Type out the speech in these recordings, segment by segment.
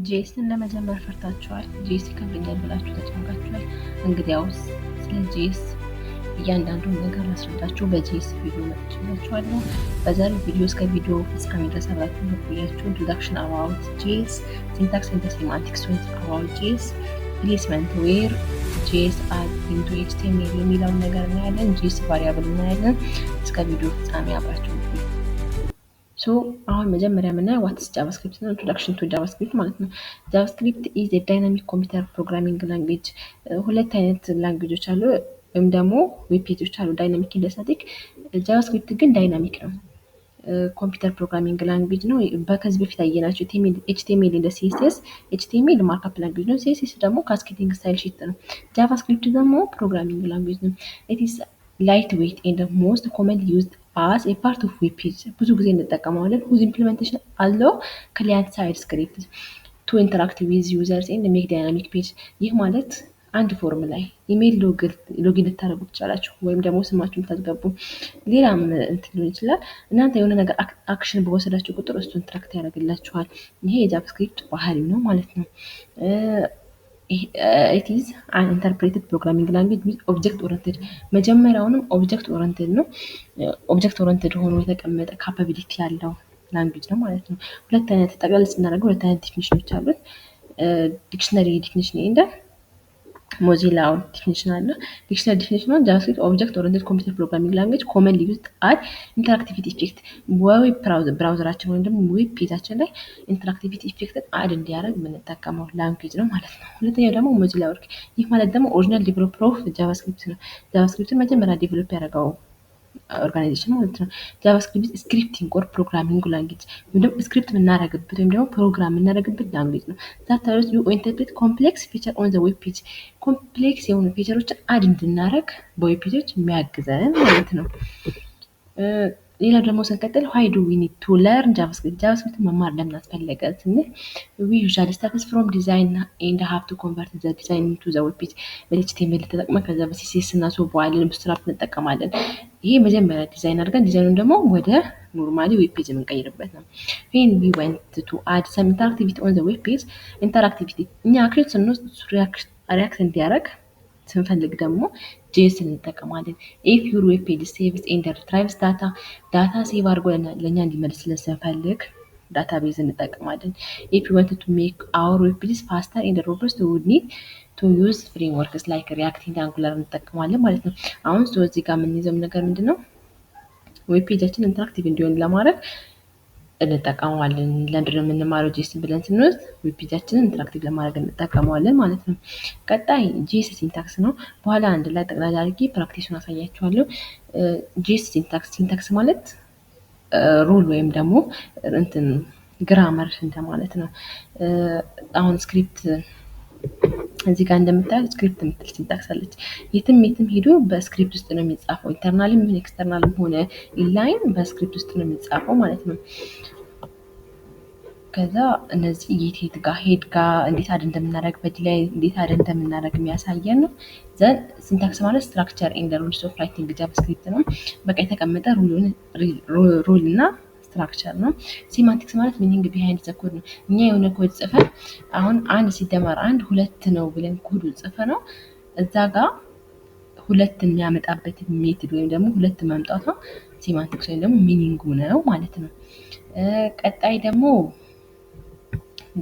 JS ን ለመጀመር ፈርታችኋል? JS ይከብደኛል ብላችሁ ተጨንቃችኋል? እንግዲያውስ ስለ JS እያንዳንዱን ነገር ላስረዳችሁ በ JS ቪዲዮ መጥቼላችኋለሁ። በዛሬው ቪዲዮ እስከ ቪዲዮ ፍጻሜ ድረስ አብራችሁ ከቆያችሁ introduction about JS፣ syntax and semantics about JS፣ placement where JS add into HTML የሚለውን ነገር እናያለን። JS variable እናያለን። እስከ ቪዲዮ ፍጻሜ አብራችሁ ቆዩ። So አሁን መጀመሪያ የምናየው what's JavaScript ነው። Introduction to JavaScript ማለት ነው። JavaScript is dynamic computer programming language። ሁለት አይነት language ኦች አሉ ወይም ደግሞ web page ኦች አሉ፣ dynamic and static። JavaScript ግን dynamic ነው። Computer programming language ነው። ከዚህ በፊት ያየናቸው HTML and CSS፣ HTML markup language ነው። CSS ደግሞ cascading style sheet ነው። JavaScript ደግሞ programming language ነው። It's lightweight and most commonly used as a part of web page፣ ብዙ ጊዜ እንጠቀመዋለን። Whose implementation allow client side script to interact with users and make dynamic page። ይህ ማለት አንድ form ላይ email login ልታደርጉ ትችላላችሁ፣ ወይም ደግሞ ስማችሁን ታስገቡ፣ ሌላም እንትን ሊሆን ይችላል። እናንተ የሆነ ነገር action በወሰዳችሁ ቁጥር እሱ interact ያደርግላችኋል። ይሄ የ JavaScript ባህሪው ነው ማለት ነው። It is an interpreted programming language with object oriented። መጀመሪያውንም object oriented ነው። Object oriented ሆኖ የተቀመጠ capability ያለው language ነው ማለት ነው። ሁለት አይነት፣ ጠቅለል ስናደርገው ሁለት አይነት definition ኦች አሉት። Dictionary definition and Mozilla definition አለ። Dictionary definition JavaScript object oriented computer programming language commonly used add interactivity effect፣ web browser ኣችን ወይም ደግሞ web page ኣችን ላይ interactivity effect ን add እንዲያደርግ የምንጠቀመው language ነው ማለት ነው። ሁለተኛው ደግሞ Mozilla org። ይህ ማለት ደግሞ original developer of JavaScript ነው። JavaScript ን መጀመሪያ develop ያደረገው organization ማለት ነው። JavaScript scripting or programming language ወይም ደግሞ script የምናደርግበት ወይም ደግሞ ፕሮግራም የምናደርግበት language ነው። That allows you interpret complex feature on the web page፣ complex የሆኑ feature ኦችን add እንድናደርግ በ web page ኦች የሚያግዘን ማለት ነው። ሌላው ደግሞ ስንቀጥል why do we need to learn JavaScript? JavaScript መማር ለምን አስፈለገ ስንል we usually starts from design and have to convert the design to the web page። በ HTML ተጠቅመን ከዛ በ CSS እናስውበዋለን፣ Bootstrap እንጠቀማለን። ይሄ መጀመሪያ ዲዛይን አድርገን ዲዛይኑን ደግሞ ወደ normally web page የምንቀይርበት ነው። When we want to add some interactivity on the web page፣ interactivity እኛ action ስንወስድ react እንዲያደርግ ስንፈልግ ደግሞ JS እንጠቀማለን። If your web page saves and retrieves data፣ data save አድርጎ ለእኛ እንዲመልስልን ስንፈልግ database እንጠቀማለን። If you want to make our web pages faster and robust, we need to use frameworks like React and Angular እንጠቀማለን ማለት ነው። አሁን so እዚህ ጋር የምንይዘው ነገር ምንድን ነው? Web page ኣችን interactive እንዲሆን ለማድረግ እንጠቀመዋለን። ለምንድን ነው የምንማረው JS ብለን ስንወስድ web page ኣችንን interactive ለማድረግ እንጠቀመዋለን ማለት ነው። ቀጣይ JS syntax ነው። በኋላ አንድ ላይ ጠቅላላ አድርጌ practice ኡን አሳያችኋለሁ። JS syntax፣ syntax ማለት rule ወይም ደግሞ እንትን grammar እንደማለት ነው። አሁን script እዚህ ጋር እንደምታዩት script የምትል syntax አለች። የትም የትም ሄዶ በ script ውስጥ ነው የሚጻፈው። Internal ም ይሁን external ም ሆነ inline በ script ውስጥ ነው የሚጻፈው ማለት ነው። ከዛ እነዚህ የት የት ጋር head ጋር እንዴት add እንደምናደርግ፣ body ላይ እንዴት add እንደምናደርግ የሚያሳየን ነው። Then syntax ማለት structure and rules of writing JavaScript ነው። በቃ የተቀመጠ rule እና structure ነው። Semantics ማለት meaning behind the code ነው። እኛ የሆነ ኮድ ጽፈን አሁን አንድ ሲደመር አንድ ሁለት ነው ብለን ኮዱን ጽፈ ነው እዛ ጋር ሁለት የሚያመጣበት method ወይም ደግሞ ሁለት ማምጣቷ semantics ወይም ደግሞ meaning ኡ ነው ማለት ነው። ቀጣይ ደግሞ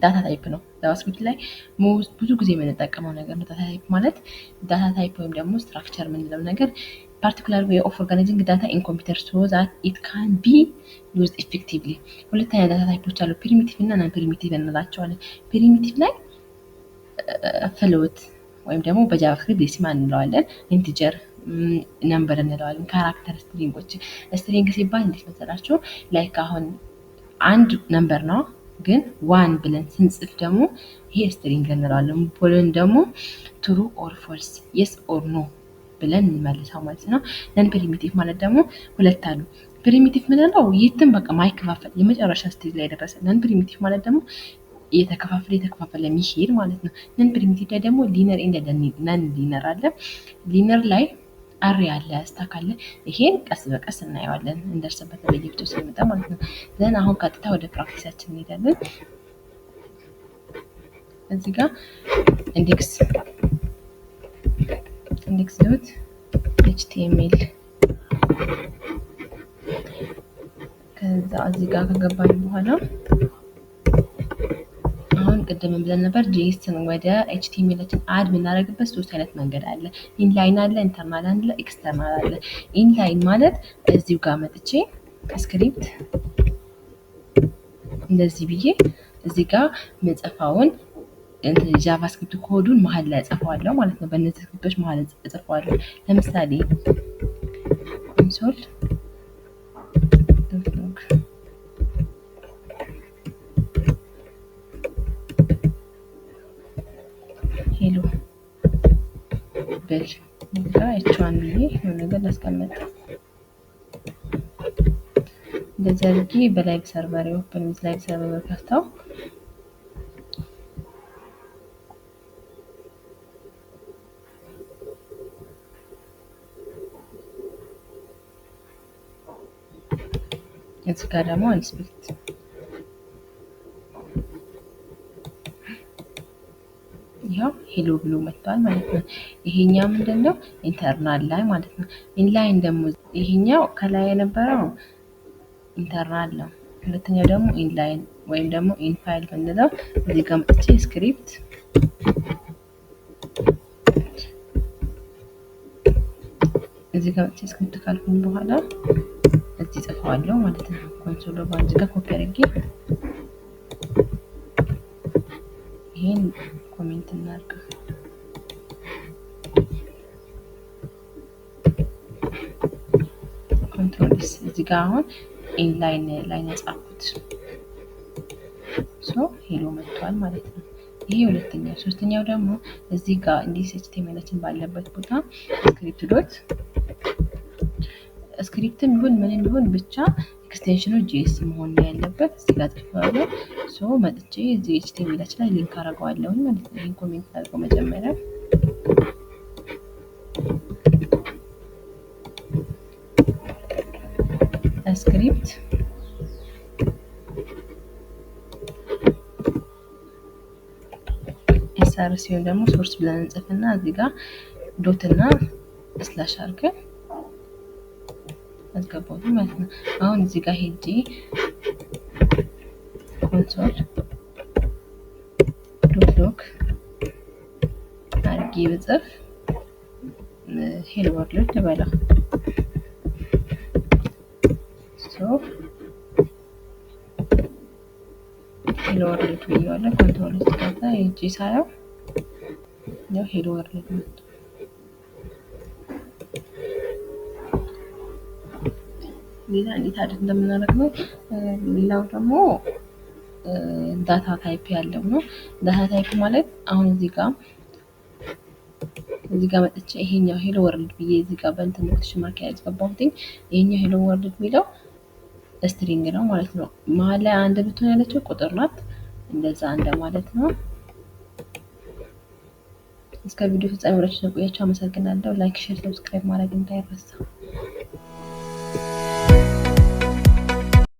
data type ነው። JavaScript ላይ ብዙ ጊዜ የምንጠቀመው ነገር ነው። Data type ማለት data type ወይም ደግሞ structure የምንለው ነገር particular way of organizing data in computer so that it can be used effectively። ሁለት አይነት data type ኦች አሉ። Primitive እና non primitive እንላቸዋለን። Primitive ላይ float ወይም ደግሞ በ JavaScript decimal እንለዋለን። Integer number እንለዋለን። Character፣ string ኦች። String ሲባል እንዴት መሰላችሁ? Like አሁን አንድ number ነው፣ ግን one ብለን ስንጽፍ ደግሞ ይሄ string እንለዋለን። Boolean ደግሞ true or false፣ yes or no ብለን እንመልሰው ማለት ነው። Non primitive ማለት ደግሞ ሁለት አሉ። Primitive ምንለው የትም በቃ ማይከፋፈል የመጨረሻ stage ላይ የደረሰ። Non primitive ማለት ደግሞ እየተከፋፈለ እየተከፋፈለ የሚሄድ ማለት ነው። Non primitive ላይ ደግሞ linear and non linear አለ። Linear ላይ array አለ፣ stack አለ። ይሄን ቀስ በቀስ እናየዋለን፣ እንደርስበት ለየብቻው ሲመጣ ማለት ነው። Then አሁን ቀጥታ ወደ practice ኣችን እንሄዳለን። እዚህ ጋር index.html ከዛ እዚህ ጋር ከገባን በኋላ አሁን ቅድም ብለን ነበር JS ን ወደ HTML ኣችን add የምናደርግበት ሶስት አይነት መንገድ አለ። Inline አለ፣ internal አለ፣ external አለ። Inline ማለት እዚሁ ጋር መጥቼ script እንደዚህ ብዬ እዚህ ጋር መጽፋውን JavaScript code ኡን መሀል ላይ እጽፈዋለሁ ማለት ነው። በእነዚህ script ኦች መሀል እጽፈዋለሁ። ለምሳሌ console.log hello ብል እዛ H1 ብዬ የሆነ ነገር ላስቀምጥ። እንደዚህ አድርጌ በ live server open with live server ከፍተው እዚህ ጋር ደግሞ inspect ይኸው hello ብሎ መጥቷል ማለት ነው። ይሄኛው ምንድነው internal ላይ ማለት ነው። Inline ደግሞ ይሄኛው ከላይ የነበረው internal ነው። ሁለተኛው ደግሞ inline ወይም ደግሞ in file ብንለው እዚህ ጋር መጥቼ script እዚህ ጋር መጥቼ script ካልኩኝ በኋላ እዚህ ጽፈዋለሁ ማለት ነው። Console ባንድ ጋር ኮፒ አድርጌ ይሄን comment እናድርገው። Control S እዚህ ጋር አሁን inline ላይ ነው የጻፍኩት። So hello መጥቷል ማለት ነው። ይሄ ሁለተኛው። ሶስተኛው ደግሞ እዚህ ጋር index HTML ኣችን ባለበት ቦታ script dot script ም ይሁን ምንም ይሁን ብቻ extension ኑ JS መሆን ነው ያለበት። እዚህ ጋር ጽፌዋለሁ። So መጥቼ እዚህ HTML ኣችን ላይ link አደርገዋለሁ ማለት ነው። ይሄን comment አድርገው መጀመሪያ script sr ሲሆን ደግሞ source ብለን እንጽፍና እዚህ ጋር dot እና slash አድርገን አስገባሁት ማለት ነው። አሁን እዚህ ጋር ሄጄ console.log አድርጌ ብጽፍ hello world ልበለው። So hello world ብዬዋለሁ። Control S ከዛ ሄጄ ሳየው ያው hello world መጥቷል። ሌላ እንዴት add እንደምናደርግ ነው። ሌላው ደግሞ data type ያለው ነው። Data type ማለት አሁን እዚህ ጋር መጥቼ ይሄኛው hello world ብዬ እዚህ ጋር በእንትን quotation mark ያስገባሁት ይሄኛው hello world የሚለው string ነው ማለት ነው። መሀል ላይ አንድ ብትሆን ያለችው ቁጥር ናት። እንደዛ እንደማለት ነው። እስከ ቪዲዮ ፍጻሜ አብራችሁ ስለቆያችሁ አመሰግናለሁ። Like፣ share፣ subscribe ማድረግ እንዳይረሳ።